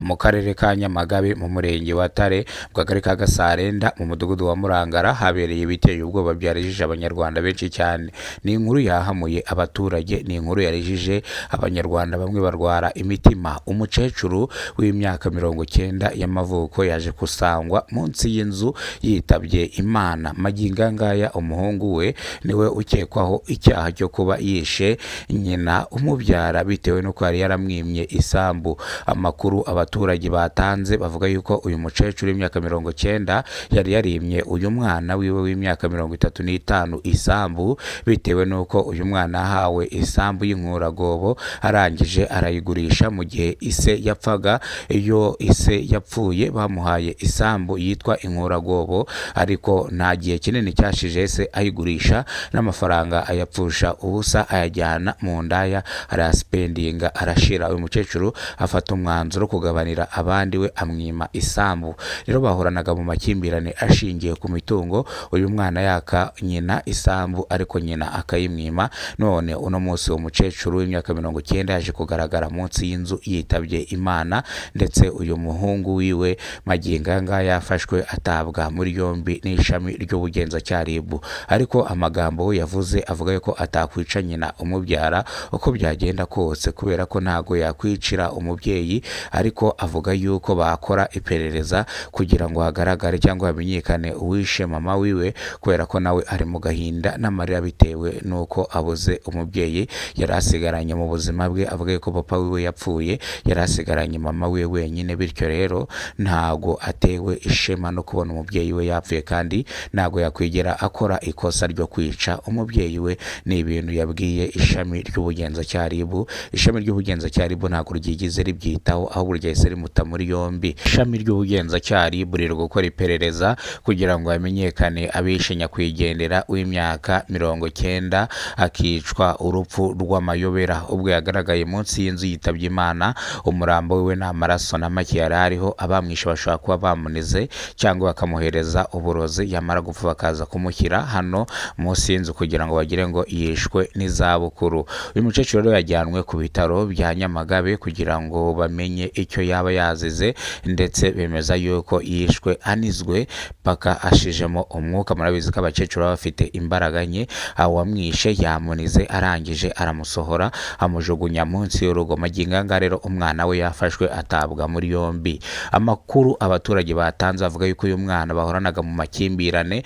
Mu karere ka Nyamagabe, mu murenge wa Tare, mu kagari ka Gasarenda, mu mudugudu wa Murangara, habereye ibiteye ubwoba byarijije Abanyarwanda benshi cyane. Ni inkuru yahamuye abaturage, ni inkuru yarijije Abanyarwanda, bamwe barwara imitima. Umukecuru w'imyaka 90 y'amavuko yaje gusangwa munsi y'inzu yitabye Imana. Magingo aya ngaya umuhungu we niwe ukekwaho icyaha cyo kuba yishe nyina umubyara bitewe n'uko yari yaramwimye isambu. Amakuru abaturage batanze bavuga yuko uyu mukecuru w'imyaka 90 yari yarimye uyu mwana wiwe w'imyaka 35 isambu, bitewe n'uko uyu mwana yahawe isambu y'inkuragobo, arangije arayigurisha mu gihe ise yapfaga. Iyo ise yapfuye bamuhaye isambu yitwa inkuragobo, ariko nta gihe kinini cyashije se ayigurisha, n'amafaranga ayapfusha ubusa, ayajyana mu ndaya, arayasipendinga arashira. Uyu mukecuru afata umwanzuro wo kugabanira abandi, we amwima isambu. Rero bahoranaga mu makimbirane ashingiye ku mitungo, uyu mwana yaka nyina isambu ariko nyina akayimwima. None uno munsi uwo mukecuru w'imyaka 90 yaje kugaragara munsi y'inzu yitabye Imana, ndetse uyu muhungu wiwe magingo aya ngaya yafashwe atabwa muri yombi n'ishami ry'ubugenzacyaha RIB. Ariko amagambo we yavuze avuga yuko atakwica nyina umubyara uko byagenda kose, kubera ko ntago yakwicira umubyeyi, ariko avuga yuko bakora iperereza kugira ngo hagaragare cyangwa hamenyekane uwishe mama wiwe, kubera ko nawe ari mu gahinda n'amarira bitewe n'uko abuze umubyeyi yari asigaranye mu buzima bwe. Avuga yuko papa wiwe yapfuye yari asigaranye mama wiwe wenyine, bityo rero ntago atewe ishema no kubona umubyeyi we yapfuye, kandi ntago yakwigera akora ikosa ryo kwica umubyeyi we. Ni ibintu yabwiye ishami ry'ubugenzacyaha RIB. Ishami ry'ubugenzacyaha RIB ntabwo ryigize ribyitaho, ahubwo ryahise rimuta muri yombi. Ishami ry'ubugenzacyaha RIB riri gukora iperereza kugira ngo hamenyekane abishe nyakwigendera w'imyaka 90 akicwa urupfu rw'amayobera. Ubwo yagaragaye munsi y'inzu yitabye Imana, umurambo wiwe nta maraso na make yari ariho. Abamwishe bashobora kuba bamunize cyangwa bakamuhereza uburozi, yamara gupfa bakaza kumushyira hano munsi y'inzu kugira ngo bagire ngo yishwe n'izabukuru. Uyu mukecuru rero yajyanwe ku bitaro bya Nyamagabe kugira ngo bamenye icyo yaba yazize, ndetse bemeza yuko yishwe anizwe paka ashijemo umwuka. Murabizi ko abakecuru baba bafite imbaraga nke. Uwamwishe yamunize arangije aramusohora amujugunya munsi y'urugo. Magingo aya ngaya rero umwana we yafashwe atabwa muri yombi. Amakuru abaturage batanze avuga yuko uyu mwana bahoranaga mu makimbirane,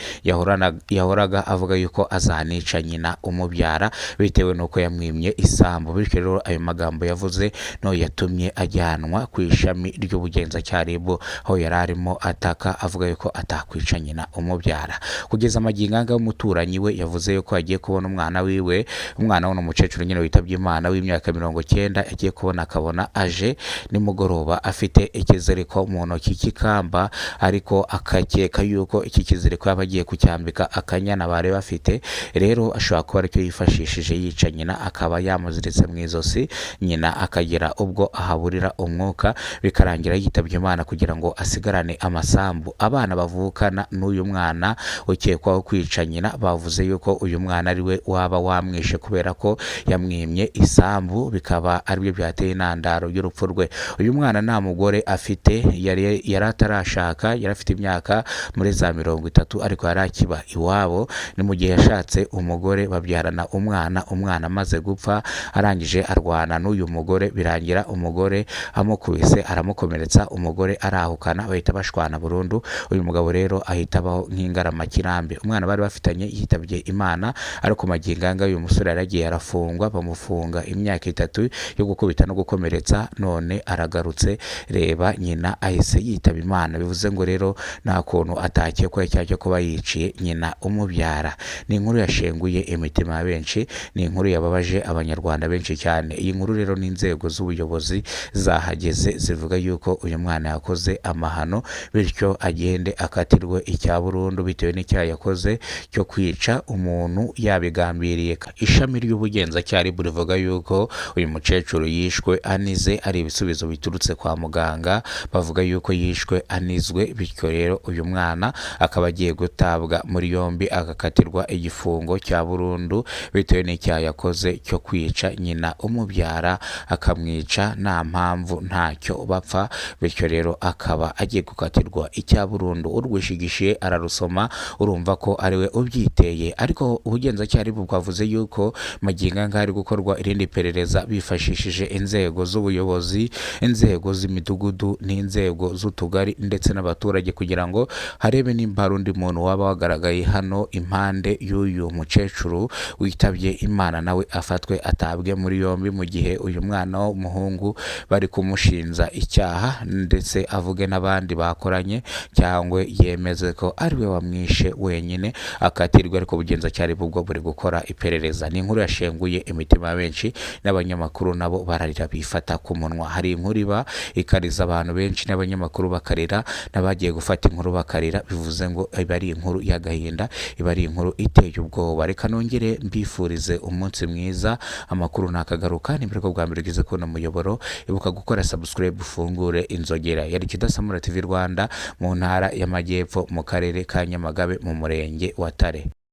yahoraga avuga yuko azanica nyina umubyara bitewe n'uko yamwimye isambu. Bityo rero ayo magambo yavuze no yatumye ajyanwa ku ishami ry'ubugenzacyaha RIB, aho yari arimo ataka avuga yuko atakwica nyina umubyara. Kugeza magingo aya ngaya umuturanyi we yavuze yuko agiye kubona umwana wiwe, umwana we ni umukecuru nyine witabye Imana w'imyaka 90, agiye kubona akabona aje nimugoroba afite ikiziriko mu ntoki cy'ikamba, ariko akakeka yuko iki kiziriko yaba agiye kucyambika akanyana bari bafite. Rero ashobora kuba aricyo yifashishije yica nyina, akaba yamuziritse mu izosi, nyina akagera ubwo ahaburira umwuka, bikarangira yitabye Imana kugira ngo asigarane amasambu. Abana bavukana n'uyu mwana ukekwaho kwica nyina bavuze yuko uyu mwana ari we waba wamwishe kubera ko yamwimye isambu, bikaba aribyo byateye intandaro y'urupfu rwe. Uyu mwana nta mugore afite, yari atarashaka, yari afite imyaka muri za 30, ariko yari akiba iwabo. Ni mu gihe yashatse umugore babyarana umwana, umwana amaze gupfa arangije arwana n'uyu mugore, birangira umugore amukubise aramukomeretsa, umugore arahukana, bahita bashwana burundu. Uyu mugabo rero ahita abaho nk'ingaramakirambi. Umwana bari bafitanye yitabye Imana, ariko magingo aya ngaya uyu musore yaragiye arafungwa, bamufunga imyaka 3 yo gukubita no gukomeretsa, none aragarutse. Reba nyina ahise yitaba Imana, bivuze ngo rero nta kuntu atakekwa icyaha cyo kuba yiciye nyina umubyara. Ni inkuru yashenguye imitima ya benshi, ni inkuru yababaje Abanyarwanda benshi cyane. Iyi nkuru rero n'inzego z'ubuyobozi zahageze zivuga yuko uyu mwana yakoze amahano, bityo agende akatirwe icya burundu bitewe n'icyaha yakoze cyo kwica umuntu yabigambiriye. Ishami ry'ubugenzacyaha RIB rivuga yuko uyu mukecuru yishwe anize, ari ibisubizo biturutse kwa muganga, bavuga yuko yishwe anizwe. Bityo rero uyu mwana akaba agiye gutabwa muri yombi agakatirwa igifungo cya burundu bitewe n'icyaha yakoze cyo kwica nyina umubyara, akamwica nta mpamvu, ntacyo. icyo bapfa, bityo rero akaba agiye gukatirwa icya burundu. Urwishigishiye ararusoma, urumva ko ariwe ubyiteye. Ariko ubugenzacyaha bwavuze yuko magingo aya ngaya hari gukorwa irindi perereza bifashishije inzego z'ubuyobozi, inzego z'imidugudu n'inzego z'utugari ndetse n'abaturage, kugira ngo harebe nimba hari undi muntu waba wagaragaye hano impande y'uyu mukecuru witabye Imana, nawe afatwe atabwe muri yombi, mu gihe uyu mwana w'umuhungu bari kumushinja icyaha, ndetse avuge n'abandi bakoranye cyangwa yemeze ko ariwe wamwishe wenyine akatirwa. Ariko ubugenzacyaha bwo buri gukora iperereza. Ni inkuru yashenguye imitima ya benshi, n'abanyamakuru nabo bararira bifata ku munwa. Hari inkuru iba ikariza abantu benshi, n'abanyamakuru bakarira, n'abagiye gufata inkuru bakarira, bivuze ngo iba ari inkuru y'agahinda, iba ari inkuru iteye ubwoba. Reka nongere mbifurize umunsi mwiza. Amakuru nakagaruka. Ni bwo bwa mbere ugeze kubona umuyoboro, ibuka gukora subscribe, ufungure inzogera. Yari Kidasamura TV Rwanda, mu ntara y'Amajyepfo, mu karere ka Nyamagabe, mu murenge wa Tare.